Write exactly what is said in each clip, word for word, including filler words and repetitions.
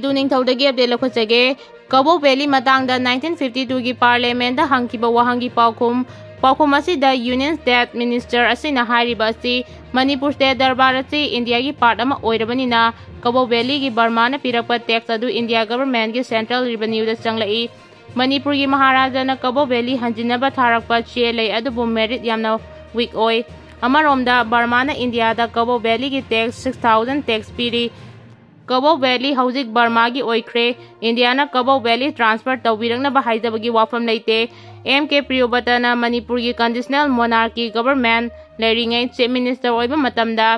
ꯑꯗꯨ ꯅꯤꯡꯊꯧꯗꯒꯤ ꯑꯞꯗꯦꯠ ꯂꯧꯈꯠꯆꯒꯦ꯫ ꯀꯕꯣꯛ ꯚꯦꯂꯤ ꯃꯇꯥꯡꯗ ꯅꯥꯏꯟꯇꯤꯟ ꯐꯤꯐꯇꯤ ꯇꯨꯒꯤ ꯄꯥꯔꯂꯤꯌꯥꯃꯦꯟꯗ ꯍꯪꯈꯤꯕ ꯋꯥꯍꯪꯒꯤ ꯄꯥꯎꯈꯨꯝ꯫ ꯄꯥꯎꯈꯨꯝ ꯑꯁꯤꯗ ꯌꯨꯅꯤꯌꯟ ꯁ꯭ꯇꯦꯠ ꯃꯤꯅꯤꯁꯇꯔ ꯑꯁꯤꯅ ꯍꯥꯏꯔꯤꯕ ꯑꯁꯤ ꯃꯅꯤꯄꯨꯔ ꯁ꯭ꯇꯦꯠ ꯗꯔꯕꯥꯔ ꯑꯁꯤ ꯏꯟꯗꯤꯌꯥꯒꯤ ꯄꯥꯔꯠ ꯑꯃ ꯑꯣꯏꯔꯕꯅꯤꯅ ꯀꯕꯣꯛ ꯚꯦꯂꯤꯒꯤ ꯕꯔꯃꯥꯅ ꯄꯤꯔꯛꯄ ꯇꯦꯛꯁ ꯑꯗꯨ ꯏꯟꯗꯤꯌꯥ ꯒꯚꯔꯟꯃꯦꯟꯠꯀꯤ ꯁꯦꯟꯇ꯭ꯔꯦꯜ ꯔꯦꯚꯤꯅ꯭ꯌꯨꯗ ꯆꯪꯂꯛꯏ꯫ ꯃꯅꯤꯄꯨꯔꯒꯤ ꯃꯍꯥꯔꯥꯖꯥꯅ ꯀꯕꯣꯛ ꯚꯦꯂꯤ ꯍꯟꯖꯤꯟꯅꯕ ꯊꯥꯔꯛꯄ ꯆꯦ ꯂꯩ, ꯑꯗꯨꯕꯨ ꯃꯦꯔꯤꯠ ꯌꯥꯝꯅ ꯋꯤꯛ ꯑꯣꯏ꯫ ꯑꯃꯔꯣꯝꯗ ꯕꯔꯃꯥꯅ ꯏꯟꯗꯤꯌꯥꯗ ꯀꯕꯣꯛ ꯚꯦꯂꯤꯒꯤ ꯇꯦꯛꯁ ꯁꯤꯛꯁ ꯊꯥꯎꯖꯟ ꯇꯦꯛꯁ ꯄꯤꯔꯤ꯫ ꯀꯕꯣꯛ ꯚꯦꯂꯤ ꯍꯧꯖꯤꯛ ꯕꯔꯃꯥꯒꯤ ꯑꯣꯏꯈ꯭ꯔꯦ꯫ ꯏꯟꯗꯤꯌꯥꯅ ꯀꯕꯣꯛ ꯚꯦꯂꯤ ꯇ꯭ꯔꯥꯟꯁꯐꯔ ꯇꯧꯕꯤꯔꯛꯅꯕ ꯍꯥꯏꯖꯕꯒꯤ ꯋꯥꯐꯝ ꯂꯩꯇꯦ꯫ ꯑꯦꯝ ꯀꯦ ꯄ꯭ꯔꯤꯌꯣꯕꯇꯅ ꯃꯅꯤꯄꯨꯔꯒꯤ ꯀꯟꯗꯤꯁꯅꯦꯜ ꯃꯣꯅꯥꯔꯀꯤ ꯒꯚꯔꯟꯃꯦꯟꯠ ꯂꯩꯔꯤꯉꯩ ꯆꯤꯐ ꯃꯤꯅꯤꯁꯇꯔ ꯑꯣꯏꯕ ꯃꯇꯝꯗ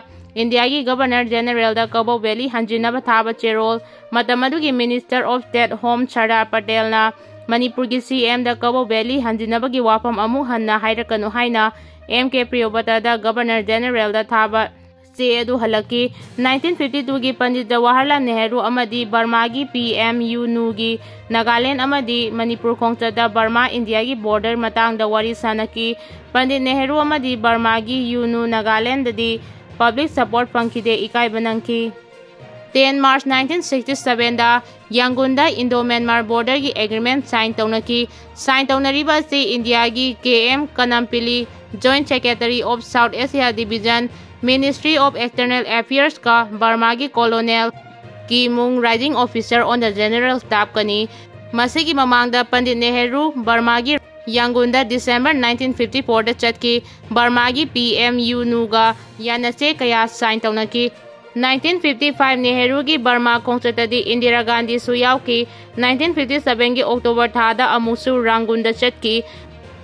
ꯏꯟꯗꯤꯌꯥꯒꯤ ꯒꯚꯔꯅꯔ ꯖꯦꯅꯔꯦꯜꯗ ꯀꯕꯣꯛ ꯚꯦꯂꯤ ꯍꯟꯖꯤꯟꯅꯕ ꯊꯥꯕ ꯆꯦꯔꯣꯜ, ꯃꯇꯝ ꯑꯗꯨꯒꯤ minister of state home Sardar ꯄꯇꯦꯜꯅ ꯃꯅꯤꯄꯨꯔꯒꯤ ꯁꯤ ꯑꯦꯝꯗ ꯀꯕꯣꯛ ꯚꯦꯂꯤ ꯍꯟꯖꯤꯟꯅꯕꯒꯤ ꯋꯥꯐꯝ ꯑꯃꯨꯛ ꯍꯟꯅ ꯍꯥꯏꯔꯛꯀꯅꯨ ꯍꯥꯏꯅ ꯑꯦꯝ ꯀꯦ ꯄ꯭ꯔꯤꯌꯣꯕꯇꯗ ꯒꯚꯔꯅꯔ ꯖꯦꯅꯔꯦꯜꯗ ꯊꯥꯕ ꯆꯦ ꯑꯗꯨ ꯍꯜꯂꯛꯈꯤ꯫ ꯅꯥꯏꯟꯇꯤꯟ ꯐꯤꯐꯇꯤ ꯇꯨꯒꯤ ꯄꯟꯗꯤꯠ ꯖꯋꯥꯍꯔꯂꯥꯜ ꯅꯦꯍꯔꯨ ꯑꯃꯗꯤ ꯕꯔꯃꯥꯒꯤ ꯄꯤ ꯑꯦꯝ ꯌꯨꯅꯨꯒꯤ ꯅꯥꯒꯥꯂꯦꯟ ꯑꯃꯗꯤ ꯃꯅꯤꯄꯨꯔ ꯈꯣꯡꯆꯠꯇ ꯕꯔꯃꯥ ꯏꯟꯗꯤꯌꯥꯒꯤ ꯕꯣꯔꯗꯔ ꯃꯇꯥꯡꯗ ꯋꯥꯔꯤ ꯁꯥꯅꯈꯤ꯫ ꯄꯟꯗꯤꯠ ꯅꯦꯍꯔꯨ ꯑꯃꯗꯤ ꯕꯔꯃꯥꯒꯤ ꯌꯨꯅꯨ ꯅꯥꯒꯥꯂꯦꯟꯗꯗꯤ ꯄꯕ꯭ꯂꯤꯛ ꯁꯄꯣꯔꯠ ꯐꯪꯈꯤꯗꯦ, ꯏꯀꯥꯏꯕ ꯅꯪꯈꯤ꯫ ꯇꯦꯟ ꯃꯥꯔꯆ ꯅꯥꯏꯟꯇꯤꯟ ꯁꯤꯛꯁꯇꯤ ꯁꯚꯦꯟꯗ ꯌꯥꯡꯒꯨꯟꯗ ꯏꯟꯗꯣ ꯃ꯭ꯌꯥꯟꯃꯥꯔ ꯕꯣꯔꯗꯔꯒꯤ ꯑꯦꯒ꯭ꯔꯤꯃꯦꯟꯠ ꯁꯥꯏꯟ ꯇꯧꯅꯈꯤ꯫ ꯁꯥꯏꯟ ꯇꯧꯅꯔꯤꯕ ꯑꯁꯤ ꯏꯟꯗꯤꯌꯥꯒꯤ K M Kanampilli, joint secretary of South Asia division, ministry of external ꯑꯦꯐꯤꯌꯔꯁꯀ ꯕꯔꯃꯥꯒꯤ ꯀꯣꯂꯣꯅꯦꯜ ꯀꯤꯃꯨꯡ, raising officer on the general ꯁ꯭ꯇꯥꯐꯀꯅꯤ꯫ ꯃꯁꯤꯒꯤ ꯃꯃꯥꯡꯗ ꯄꯟꯗꯤꯠ ꯅꯦꯍꯔꯨ ꯕꯔꯃꯥꯒꯤ ꯌꯥꯡꯒꯨꯟꯗ ꯗꯤꯁꯦꯝꯕꯔ ꯅꯥꯏꯟꯇꯤꯟ ꯐꯤꯐꯇꯤ ꯐꯣꯔꯗ ꯆꯠꯈꯤ꯫ ꯕꯔꯃꯥꯒꯤ ꯄꯤ ꯑꯦꯝ ꯌꯨꯅꯨꯒ ꯌꯥꯅꯆꯦ ꯀꯌꯥ ꯁꯥꯏꯟ ꯇꯧꯅꯈꯤ꯫ ꯅꯥꯏꯟꯇꯤꯟ ꯐꯤꯐꯇꯤ ꯐꯥꯏꯚ ꯅꯦꯍꯔꯨꯒꯤ ꯕꯔꯃꯥ ꯈꯣꯡꯆꯠꯇꯗꯤ ꯏꯟꯗꯤꯔꯥ ꯒꯥꯟꯙꯤꯁꯨ ꯌꯥꯎꯈꯤ꯫ ꯅꯥꯏꯟꯇꯤꯟ ꯐꯤꯐꯇꯤ ꯁꯚꯦꯟꯒꯤ ꯑꯣꯛꯇꯣꯕꯔ ꯊꯥꯗ ꯑꯃꯨꯛꯁꯨ ꯔꯥꯡꯒꯨꯟꯗ ꯆꯠꯈꯤ꯫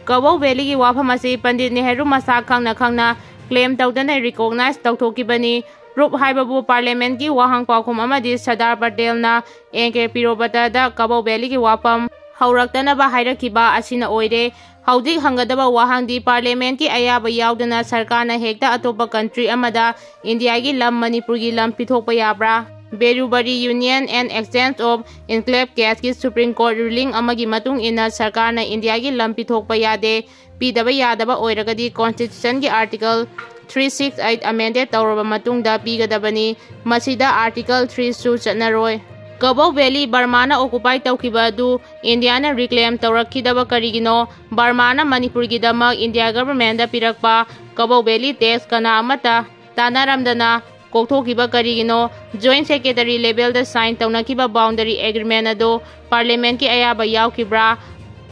ꯀꯕꯧ ꯚꯦꯂꯤꯒꯤ ꯋꯥꯐꯝ ꯑꯁꯤ ꯄꯟꯗꯤꯠ ꯅꯦꯍꯔꯨ ꯃꯁꯥ ꯈꯪꯅ ꯈꯪꯅ ꯀ꯭ꯂꯦꯝ ꯇꯧꯗꯅ ꯔꯤꯀꯣꯛꯅꯥꯏꯖ ꯇꯧꯊꯣꯛꯈꯤꯕꯅꯤ꯫ ꯄ꯭ꯔꯨꯐ ꯍꯥꯏꯕꯕꯨ ꯄꯥꯔꯂꯤꯌꯥꯃꯦꯟꯠꯀꯤ ꯋꯥꯍꯪ ꯄꯥꯎꯈꯨꯝ ꯑꯃꯗꯤ ꯁꯔꯗꯥꯔ ꯄꯇꯦꯜꯅ ꯑꯦꯟ ꯀꯦ ꯄ꯭ꯔꯤꯌꯣꯕ꯭ꯔꯇꯗ ꯀꯕꯧ ꯚꯦꯂꯤꯒꯤ ꯋꯥꯐꯝ ꯍꯧꯔꯛꯇꯅꯕ ꯍꯥꯏꯔꯛꯈꯤꯕ ꯑꯁꯤꯅ ꯑꯣꯏꯔꯦ꯫ ꯍꯧꯖꯤꯛ ꯍꯪꯒꯗꯕ ꯋꯥꯍꯪꯗꯤ ꯄꯥꯔꯂꯤꯌꯥꯃꯦꯟꯠꯀꯤ ꯑꯌꯥꯕ ꯌꯥꯎꯗꯅ ꯁꯔꯀꯥꯔꯅ ꯍꯦꯛꯇ ꯑꯇꯣꯞꯄ ꯀꯟꯇ꯭ꯔꯤ ꯑꯃꯗ ꯏꯟꯗꯤꯌꯥꯒꯤ ꯂꯝ ꯃꯅꯤꯄꯨꯔꯒꯤ ꯂꯝ ꯄꯤꯊꯣꯛꯄ ꯌꯥꯕ꯭ꯔꯥ? Berubari union and exchange of enclave ꯀꯦꯁꯀꯤ ꯁꯨꯄ꯭ꯔꯤꯝ ꯀꯣꯔꯠ ꯔꯨꯂꯤꯡ ꯑꯃꯒꯤ ꯃꯇꯨꯡ ꯏꯟꯅ ꯁꯔꯀꯥꯔꯅ ꯏꯟꯗꯤꯌꯥꯒꯤ ꯂꯝ ꯄꯤꯊꯣꯛꯄ ꯌꯥꯗꯦ꯫ ꯄꯤꯗꯕ ꯌꯥꯗꯕ ꯑꯣꯏꯔꯒꯗꯤ ꯀꯣꯟꯁꯇꯤꯇ꯭ꯌꯨꯁꯟꯒꯤ ꯑꯥꯔꯇꯤꯀꯜ ꯊ꯭ꯔꯤ ꯁꯤꯛꯁ ꯑꯩꯠ ꯑꯃꯦꯟꯗꯦꯗ ꯇꯧꯔꯕ ꯃꯇꯨꯡꯗ ꯄꯤꯒꯗꯕꯅꯤ꯫ ꯃꯁꯤꯗ ꯑꯥꯔꯇꯤꯀꯜ ꯊ꯭ꯔꯤꯁꯨ ꯆꯠꯅꯔꯣꯏ꯫ ꯀꯕꯧ ꯚꯦꯂꯤ ꯕꯔꯃꯥꯅ ꯑꯣꯀꯨꯄꯥꯏ ꯇꯧꯈꯤꯕ ꯑꯗꯨ ꯏꯟꯗꯤꯌꯥꯅ ꯔꯤꯀ꯭ꯂꯦꯝ ꯇꯧꯔꯛꯈꯤꯗꯕ ꯀꯔꯤꯒꯤꯅꯣ? ꯕꯔꯃꯥꯅ ꯃꯅꯤꯄꯨꯔꯒꯤꯗꯃꯛ ꯏꯟꯗꯤꯌꯥ ꯒꯚꯔꯟꯃꯦꯟꯗ ꯄꯤꯔꯛꯄ ꯀꯕꯧ ꯚꯦꯂꯤ ꯇꯦꯛꯁ ꯀꯅꯥ ꯑꯃꯠꯇ ꯇꯥꯟꯅꯔꯝꯗꯅ ꯀꯣꯛꯊꯣꯛꯈꯤꯕ ꯀꯔꯤꯒꯤꯅꯣ? ꯖꯣꯏꯟꯠ ꯁꯦꯀ꯭ꯔꯦꯇꯔꯤ ꯂꯦꯚꯦꯜꯗ ꯁꯥꯏꯟ ꯇꯧꯅꯈꯤꯕ ꯕꯥꯎꯟꯗꯔꯤ ꯑꯦꯒ꯭ꯔꯤꯃꯦꯟ ꯑꯗꯨ ꯄꯥꯔꯂꯤꯌꯥꯃꯦꯟꯠꯀꯤ ꯑꯌꯥꯕ ꯌꯥꯎꯈꯤꯕ꯭ꯔꯥ?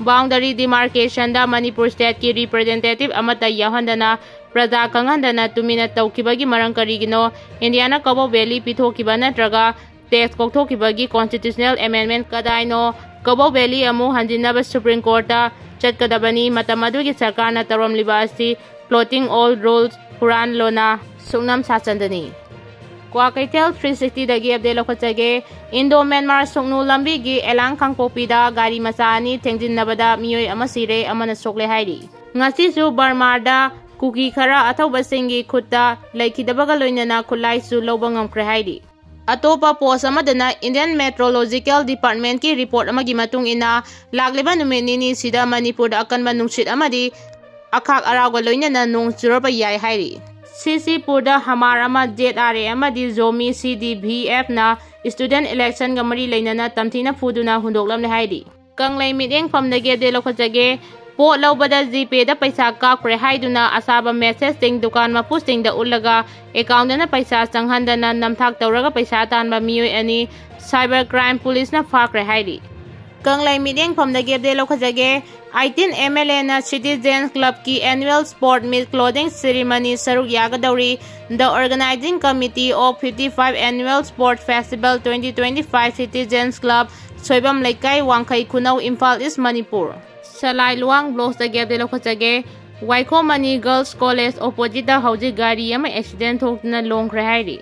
ꯕꯥꯎꯟꯗꯔꯤ ꯗꯤꯃꯥꯔꯀꯦꯁꯟꯗ ꯃꯅꯤꯄꯨꯔ ꯁ꯭ꯇꯦꯠꯀꯤ ꯔꯤꯄ꯭ꯔꯖꯦꯟꯇꯦꯇꯤꯚ ꯑꯃꯠꯇ ꯌꯥꯎꯍꯟꯗꯅ ꯄ꯭ꯔꯖꯥ ꯈꯪꯍꯟꯗꯅ ꯇꯨꯃꯤꯟꯅ ꯇꯧꯈꯤꯕꯒꯤ ꯃꯔꯝ ꯀꯔꯤꯒꯤꯅꯣ? ꯏꯟꯗꯤꯌꯥꯅ ꯀꯕꯧ ꯚꯦꯂꯤ ꯄꯤꯊꯣꯛꯈꯤꯕ ꯅꯠꯇ꯭ꯔꯒ ꯇꯦꯛꯁ ꯀꯣꯛꯊꯣꯛꯈꯤꯕꯒꯤ ꯀꯣꯟꯁꯇꯤꯇ꯭ꯌꯨꯁꯅꯦꯜ ꯑꯦꯃꯦꯟꯗꯃꯦꯟꯠ ꯀꯗꯥꯏꯅꯣ? ꯀꯕꯧ ꯚꯦꯂꯤ ꯑꯃꯨꯛ ꯍꯟꯖꯤꯟꯅꯕ ꯁꯨꯄ꯭ꯔꯤꯝ ꯀꯣꯔꯠꯇ ꯆꯠꯀꯗꯕꯅꯤ꯫ ꯃꯇꯝ ꯑꯗꯨꯒꯤ ꯁꯔꯀꯥꯔꯅ ꯇꯧꯔꯝꯂꯤꯕ ꯑꯁꯤ floating all rules ꯍꯨꯔꯥꯟꯂꯣꯅ ꯁꯨꯡꯅꯝ ꯁꯥꯆꯟꯗꯅꯤ꯫ ꯀ꯭ꯋꯥꯀꯩꯊꯦꯜ three sixtyꯗꯒꯤ ꯑꯞꯗꯦꯠ ꯂꯧꯈꯠꯆꯒꯦ꯫ ꯏꯟꯗꯣ ꯃ꯭ꯌꯥꯟꯃꯥꯔ ꯁꯨꯡꯅꯨ ꯂꯝꯕꯤꯒꯤ ꯑꯦꯂꯥꯡ ꯀꯥꯡꯄꯣꯛꯄꯤꯗ ꯒꯥꯔꯤ ꯃꯆꯥ ꯑꯅꯤ ꯊꯦꯡꯖꯤꯟꯅꯕꯗ ꯃꯤꯑꯣꯏ ꯑꯃ ꯁꯤꯔꯦ, ꯑꯃꯅ ꯁꯣꯛꯂꯦ ꯍꯥꯏꯔꯤ꯫ ꯉꯁꯤꯁꯨ ꯕꯔꯃꯥꯗ ꯀꯨꯀꯤ ꯈꯔ ꯑꯊꯧꯕꯁꯤꯡꯒꯤ ꯈꯨꯠꯇ ꯂꯩꯈꯤꯗꯕꯒ ꯂꯣꯏꯅꯅ ꯈꯨꯠꯂꯥꯏꯁꯨ ꯂꯧꯕ ꯉꯝꯈ꯭ꯔꯦ ꯍꯥꯏꯔꯤ꯫ ꯑꯇꯣꯞꯄ ꯄꯣꯁ ꯑꯃꯗꯅ ꯏꯟꯗꯤꯌꯟ ꯃꯦꯇ꯭ꯔꯣꯂꯣꯖꯤꯀꯦꯜ ꯗꯤꯄꯥꯔꯠꯃꯦꯟꯠꯀꯤ ꯔꯤꯄꯣꯔꯠ ꯑꯃꯒꯤ ꯃꯇꯨꯡ ꯏꯟꯅ, ꯂꯥꯛꯂꯤꯕ ꯅꯨꯃꯤꯠ ꯅꯤꯅꯤꯁꯤꯗ ꯃꯅꯤꯄꯨꯔꯗ ꯑꯀꯟꯕ ꯅꯨꯡꯁꯤꯠ ꯑꯃꯗꯤ ꯑꯈꯥꯛ ꯑꯔꯥꯎꯒ ꯂꯣꯏꯅꯅ ꯅꯣꯡ ꯆꯨꯔꯛꯄ ꯌꯥꯏ ꯍꯥꯏꯔꯤ꯫ ꯁꯤꯁꯤꯄꯨꯔꯗ ꯍꯃꯥꯔ ꯑꯃ, ꯖꯦꯗ ꯑꯥꯔ ꯑꯦ ꯑꯃꯗꯤ ꯖꯣꯃꯤ ꯁꯤ ꯗꯤ ꯚꯤ ꯑꯦꯐꯅ ꯁ꯭ꯇꯨꯗꯦꯟꯠ ꯏꯂꯦꯛꯁꯟꯒ ꯃꯔꯤ ꯂꯩꯅꯅ ꯇꯝꯊꯤꯅ ꯐꯨꯗꯨꯅ ꯍꯨꯟꯗꯣꯛꯂꯝꯂꯦ ꯍꯥꯏꯔꯤ꯫ ꯀꯪꯂꯩ ꯃꯤꯠꯌꯦꯡꯐꯝꯗꯒꯤ ꯑꯞꯗꯦꯠ ꯂꯧꯈꯠꯆꯒꯦ꯫ ꯄꯣꯠ ꯂꯧꯕꯗ ꯖꯤꯄꯦꯗ ꯄꯩꯁꯥ ꯀꯥꯞꯈ꯭ꯔꯦ ꯍꯥꯏꯗꯨꯅ ꯑꯁꯥꯕ ꯃꯦꯁꯦꯖꯁꯤꯡ ꯗꯨꯀꯥꯟ ꯃꯄꯨꯁꯤꯡꯗ ꯎꯠꯂꯒ ꯑꯦꯀꯥꯎꯟꯗꯅ ꯄꯩꯁꯥ ꯆꯪꯍꯟꯗꯅ ꯅꯝꯊꯥꯛ ꯇꯧꯔꯒ ꯄꯩꯁꯥ ꯇꯥꯟꯕ ꯃꯤꯑꯣꯏ ꯑꯅꯤ ꯁꯥꯏꯕꯔ ꯀ꯭ꯔꯥꯏꯝ ꯄꯨꯂꯤꯁꯅ ꯐꯥꯈ꯭ꯔꯦ ꯍꯥꯏꯔꯤ꯫ ꯀꯪꯂꯩ ꯃꯤꯠꯌꯦꯡꯐꯝꯗꯒꯤ ꯑꯞꯗꯦꯠ ꯂꯧꯈꯠꯆꯒꯦ꯫ ꯑꯥꯏꯇꯤꯟ ꯑꯦꯝ ꯑꯦꯜ ꯑꯦꯅ ꯁꯤꯇꯤꯖꯦꯟꯁ ꯀ꯭ꯂꯕꯀꯤ ꯑꯦꯅꯨꯋꯦꯜ ꯁ꯭ꯄꯣꯔꯠ ꯃꯤꯠ ꯀ꯭ꯂꯣꯊꯤꯡ ꯁꯦꯔꯤꯃꯅꯤ ꯁꯔꯨꯛ ꯌꯥꯒꯗꯧꯔꯤ꯫ The organizing committee of fifty-five annual sport festival twenty twenty-five Citizens Club, Soibam ꯂꯩꯀꯥꯏ, ꯋꯥꯡꯈꯩ ꯈꯨꯅꯧ, ꯏꯝꯐꯥꯜ ꯏꯁ, ꯃꯅꯤꯄꯨꯔ꯫ ꯁꯂꯥꯏ ꯂꯨꯋꯥꯡ ꯕ꯭ꯂꯣꯛꯁꯇꯒꯤ ꯑꯞꯗꯦꯠ ꯂꯧꯈꯠꯆꯒꯦ꯫ ꯋꯥꯏꯈꯣꯝ ꯃꯅꯤ ꯒꯔꯜꯁ ꯀꯣꯂꯦꯖ ꯑꯣꯄꯣꯖꯤꯠꯇ ꯍꯧꯖꯤꯛ ꯒꯥꯔꯤ ꯑꯃ ꯑꯦꯛꯁꯤꯗꯦꯟ ꯊꯣꯛꯇꯨꯅ ꯂꯣꯡꯈ꯭ꯔꯦ ꯍꯥꯏꯔꯤ꯫